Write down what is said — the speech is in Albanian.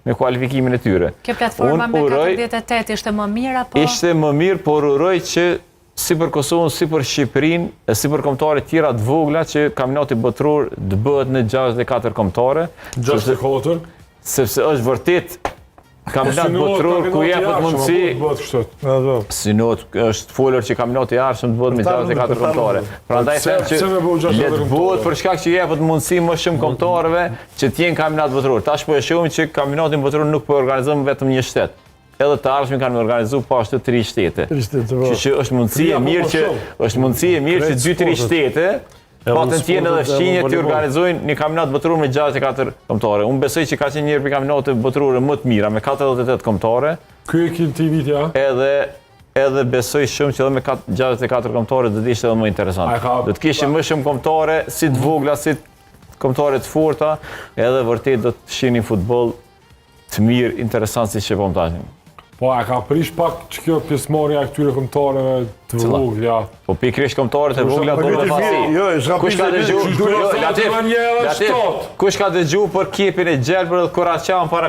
me kualifikimin e tyre. Kjo platforma Unë me uroj- 48 ishte më mirë apo? Ishte më mirë, por uroj që si për Kosovën, si për Shqipërinë, e si për kombëtare tjera të vogla që kampionati botëror të bëhet në 64 kombëtare, sepse, 64. sepse është vërtet kampionat Synohet botëror ku kampionati i jepet ardhshëm, mundësi apo të bëhet kështu. Ato. synohet është folur që kampionati i ardhshëm të bëhet me Për ta 64 për ta kombëtare. Prandaj Pse- them që pse me bëu 64 le të bëhet kombëtare? për shkak që jepet mundësi më shumë kombëtarëve që të jenë kampionat botëror. Tash po e shohim që kampionatin botëror nuk po e organizon vetëm një shtet. Edhe të ardhshmin kanë me organizu po ashtu tri shtete. Tri shtete, po. Kështu që është mundësi e Tri apo mirë më që shumë? është mundësi e mirë që Krejt 2-3 sportet. shtete patën të jenë edhe sportet, edhe fqinje të volleyball. organizojnë një kampionat botëror me 64 kombëtare. Unë besoj që ka qenë një prej kampionateve botërore më të mira me 48 kombëtare Ky e kin ti viti, a? edhe edhe besoj shumë që edhe me 64 kombëtare do të ishte edhe më interesant. A e ka- Do të kishim më shumë kombëtare, si të vogla, si kombëtare të forta, edhe vërtet do të shihnim futboll të mirë, interesant si që po më tani. Po, a ka prish pak që kjo pjesëmarrja e këtyre kombëtareve të Cilla? vogla? Po pikërisht kombëtarët e vogla Po do të këtë pasi. vit, jo, s'ka Kush ka prish dëgju? vit, Jo, duhet Latif, të një edhe Latif, shtat. kush ka dëgju për kepin e gjelbër dhe koraqan para?